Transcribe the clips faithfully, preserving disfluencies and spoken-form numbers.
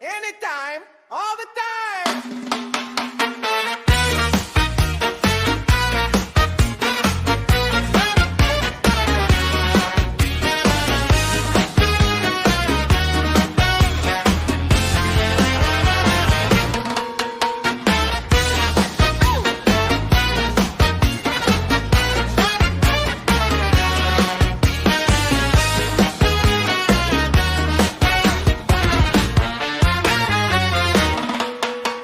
Anytime, all the time.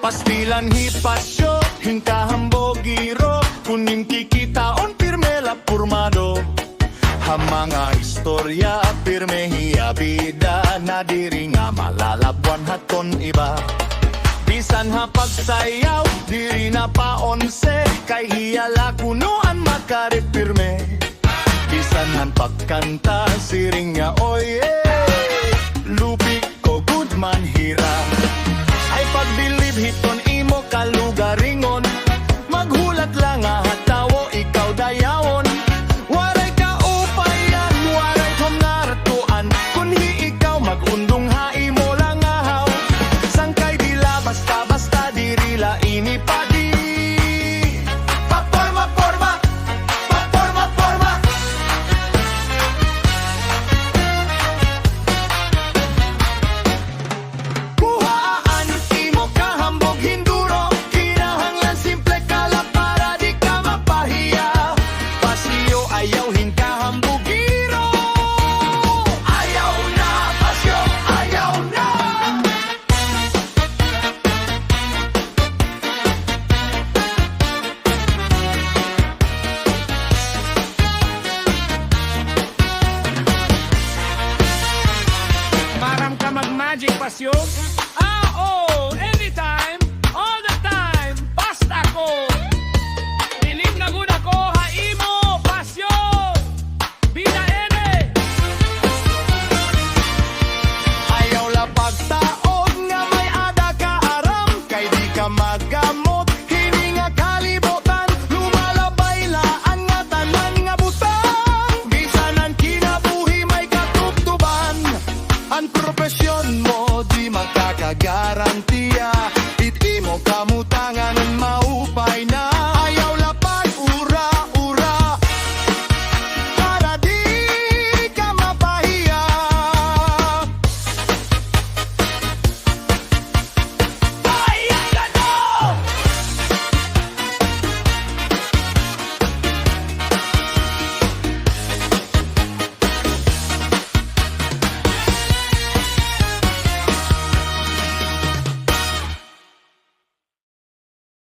Pastilan hi Pasyo hin kahambugiro, kun im kikitaon pirme la pormado. Ha mga istorya, pirme hiya bida, nadiri nga malalabwan haton iba. Bisan ha pagsayaw, diri na paonse, kay hiya la kuno an makaripirme. Bisan han pagkanta, siring niya, oye, lupi ko gud man hira. Ay pagbilib hiton imo kalugaringon, maghulat la nga ha tawo ikaw dayawon. Waray kaupayan, waray hungaratuan, kun hi ikaw mag-undong ha imo la nga haw. Sangkay dila basta-basta, diri la ini padi. Paporma-porma, paporma-porma. Kuhaa an imo kahambog hin duro, kinahanglan simple ka la para di ka mapahiya. Pasyo ayaw hin kahambugiro. Ayaw na, Pasyo, ayaw na. Maaram ka mag-magic, Pasyo? Ah, oo, anytime, all the time, basta ako. Bilib na gud ako ha imo, Pasyo. Bida ini. Ayaw la pagtaod nga may-ada ka aram, kay di ka magamot hini nga kalibutan. Lumalabay la an ngatanan nga butang, bisan an kinabuhi may katubtuban. An propesyon mo di makakagarantiya.